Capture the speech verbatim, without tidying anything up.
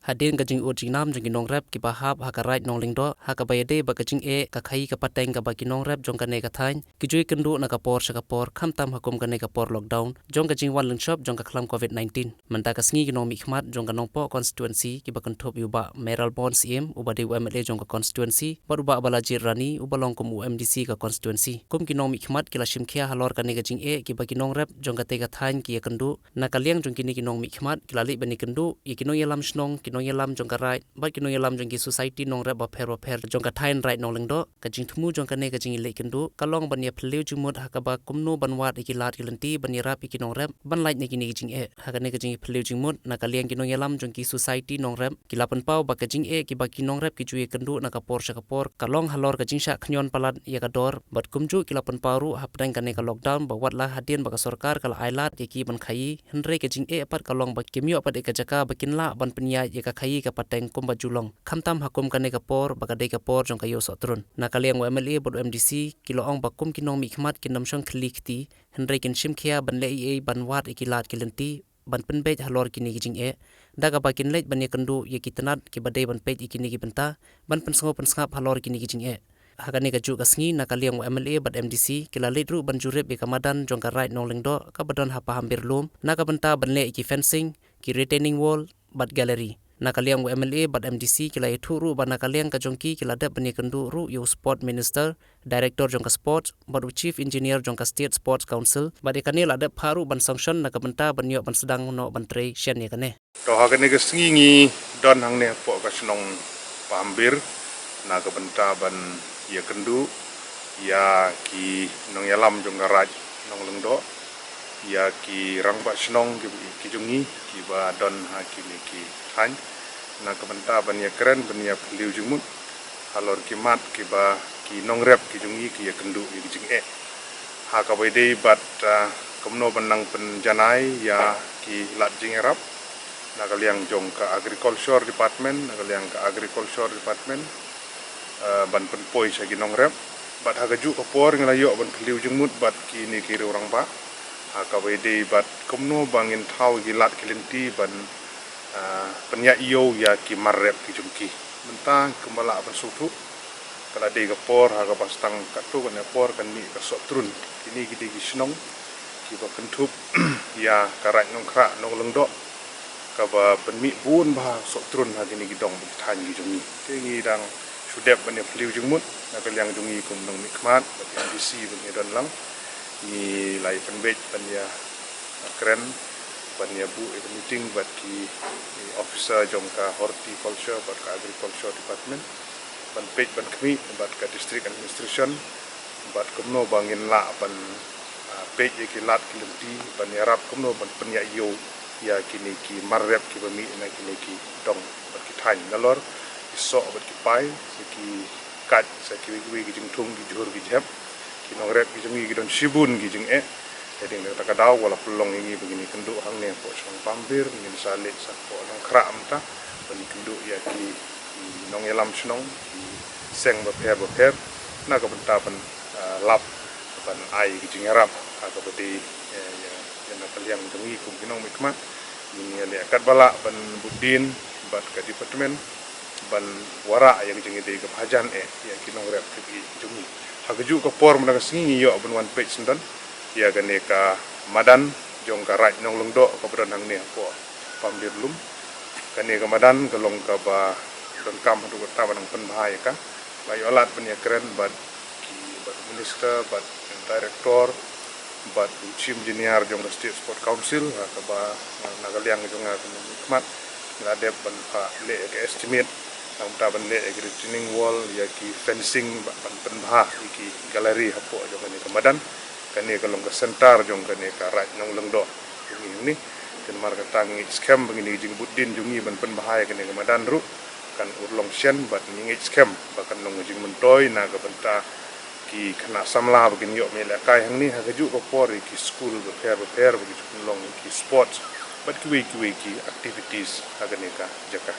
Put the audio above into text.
Hadien ka jingud jingnam jong ki nongrep kiba hap ha ka Raid Nonglyngdoh, ha kaba ïadei bad ka jingeh ka khaii ka pateng kaba ki nongrep jong kane ka thaiñ ki ju ïakynduh na ka por sha ka por, khamtam ha kum kane ka por lockdown jong ka jingwan lynshop jong ka khlam covid nineteen. Mynta ka sngi ki nongmihkhmat jong ka Nongpoh constituency kiba kynthup ïa u Bah Mayralborn Syiem uba dei u M L A jong ka constituency bad u Bah Balajied Rani uba long kum u M D C ka constituency, kum ki nongmihkhmat ki la shim khia halor kane ka jingeh kiba ki nongrep jong kata ka thaiñ ki ïakynduh. Na ka liang jong kine ki nongmihkhmat ki la leit ban ïakynduh ïa ki nongïalam shnong, ki nongïalam jong ka Raid bad ki nongïalam jong ki society nongrep bapher bapher jong ka thaiñ Raid Nonglyngdoh. Ka jingthmu jong kane ka jingïaleh kynduh ka long ban ïaphylliew jingmut ha kaba kumno ban wad ïa ki lad ki lynti ban ïarap ïa ki nongrep ban lait na kine ki jingeh. Ha kane ka jingïaphylliew jingmut, na ka liang ki nongïalam jong ki society nongrep ki la pynpaw ba ka jingeh kiba ki nongrep ki ju ïakynduh na ka por sha ka por ka long halor ka jingshah khñiot palat ïa ka dor, bad kumjuh ki la pynpaw ruh hapdeng kane ka lockdown ba watla hadien ba ka sorkar ka la ai lad ïa ki ban khaii, hynrei ka jingeh pat ka long ba kim ïoh pat ïa ka jaka ba kin lah ban pynïaid ïa ka khaii ka pateng kumba ju long, khamtam ha kum kane ka por ba ka dei ka por jong ka ïew sohtrun. Na ka liang u M L A bad u M D C ki la ong ba kum ki nongmihkhmat kin ym shong khylli kti, hynrei kin shim khia ban leh ei ei ban wad ïa ki lad ki lynti ban pynbeit halor kine ki jingeh, da kaba kin leit ban ïakynduh ïa ki tnat kiba dei ban peit ïa kine ki bynta ban pynsngew pynsngap halor kine ki jingeh. Ha kane kajuh ka sngi, na ka liang u M L A bad M D C ki la leit ruh ban jurip ïa ka madan jong ka Raid Nonglyngdoh kaba don ha Pahamber Lum na ka bynta ban leh ïa ki fencing, ki retaining wall bad gallery. Na ka liang u M L A bad M D C ki la ïathuh ruh ba na ka liang ka jong ki ki la dep ban ïakynduh ruh ïa u Sport Minister, Director jong ka Sports bad u Chief Engineer jong ka State Sports Council, bad ïa kane la dep phah ruh ban sanction na ka bynta ban ïoh ban sdang noh ban trei shen ïa kane. To ha kane ka sngi ngi don hangne hapoh ka shnong Pahamber na ka bynta ban ïakynduh ïa ki nongïalam jong ka Raid Nonglyngdoh, ïa ki rangbah shnong ki, ki jong ngi kiba don ha kine ki thaiñ. Na ka bynta ban ïakren ban ïaphylliew jingmut halor ki mat kiba ki nongrep ki jong ngi ki ïakynduh ïa ki jingeh. Ha kaba ïadei bad, ah, kumno ban nang pynjanai ïa ki lad jingïarap na ka liang jong ka Agriculture Department, na ka liang ka Agriculture Department, ah, ban pynpoi sha ki nongrep. Bad ha kajuh ka por ngi la ïoh ban phylliew jingmut bad kine ki riew rangbah ha kaba ïadei bad kumno ba ngin thaw ïa ki lad ki lynti ban, ah, pynïaid ïew ïa ki mar rep ki jong ki. Mynta kumba lah ban sngewthuh, ka la dei ka por ha kaba sdang katto katne por kan mih ka sohtrun. Kine ki dei ki shnong kiba kynthup ïa ka Raid Nongkhrah Nonglyngdoh kaba pynmih bun bha sohtrun ha kine ki dong bad ki thaiñ ki jong ngi. Te ngi dang shu dep ban ïaphylliew jingmut na ka liang jong ngi kum nongmihkhmat bad M D C ba ngi don lang. Ngi la ïa pynbeit ban ïakren ban ïabuh ïa ka meeting bad ki, ki officer jong ka Horticulture bad ka Agriculture Department ban peit ban khmih bad ka District Administration bad kumno ba ngin lah ban, ah, peit ïa ki lad ki lynti ban ïarap kumno ban pynïaid ïew ïa kine ki mar rep kiba mih na kine ki dong bad ki thaiñ, nalor ki soh bad ki pai, sa ki kait, sa kiwei kiwei ki jingthung, ki jhur ki jhep. Ki nongrep ki jong ngi ki don shibun ki jingeh. Te dei na kata ka daw ba la pynlong ïa ngi ba ngin ïakynduh hangne hapoh shnong Pahamber, ngin sa leit sa hapoh Nongkhrah mynta ban ïakynduh ïa ki, ki nongïalam shnong, ki seng bapher bapher na ka bynta ban, ah, lap ban ai ki jingïarap ha kaba dei, eh, ïa, ïa na ka liang jong ngi kum ki nongmihkhmat. Ngin ïaleh katba lah ban bud dien bad ka department ban wanrah ïa ka jingïadei kaba hajan eh ïa ki nongrep kiba ïeit jong ngi. Ha kajuh ka por mynta ka sngi ngi ïoh ban wan peit syndon ïa kane ka madan jong ka Raid Nonglyngdoh kaba don hangne hapoh Pahamber Lum. Kane ka madan ka long kaba donkam haduh katta ba nang pynbha ïa ka. La ïoh lad ban ïakren bad ki, bad u minister, bad director, bad u chief engineer jong ka State Sport Council, ha kaba, na ka liang jong nga kum u khmat, nga la dep ban phah leh ïa ka estimate, na ka bynta ban leh ïa ka retaining wall, ïa ki fencing, bad ban pynbha ïa ki gallery hapoh jong kane ka madan. Kane ka long ka center jong kane ka Raid Nonglyngdoh. Jong ngi hangne, te namar kata ngi ngeit skhem ba kine ki jingbud dien jong ngi ban pynbha ïa kane ka madan ruh kan urlong shen, bad ngi ngeit skhem ba kan long ka jingmyntoi na ka bynta ki khynnah samla ba kin ïoh mih lehkai hangne ha kajuh ka por ïa ki skul bapher bapher, ba ki ju pynlong ïa ki sports bad kiwei kiwei ki activities ha kane ka jaka.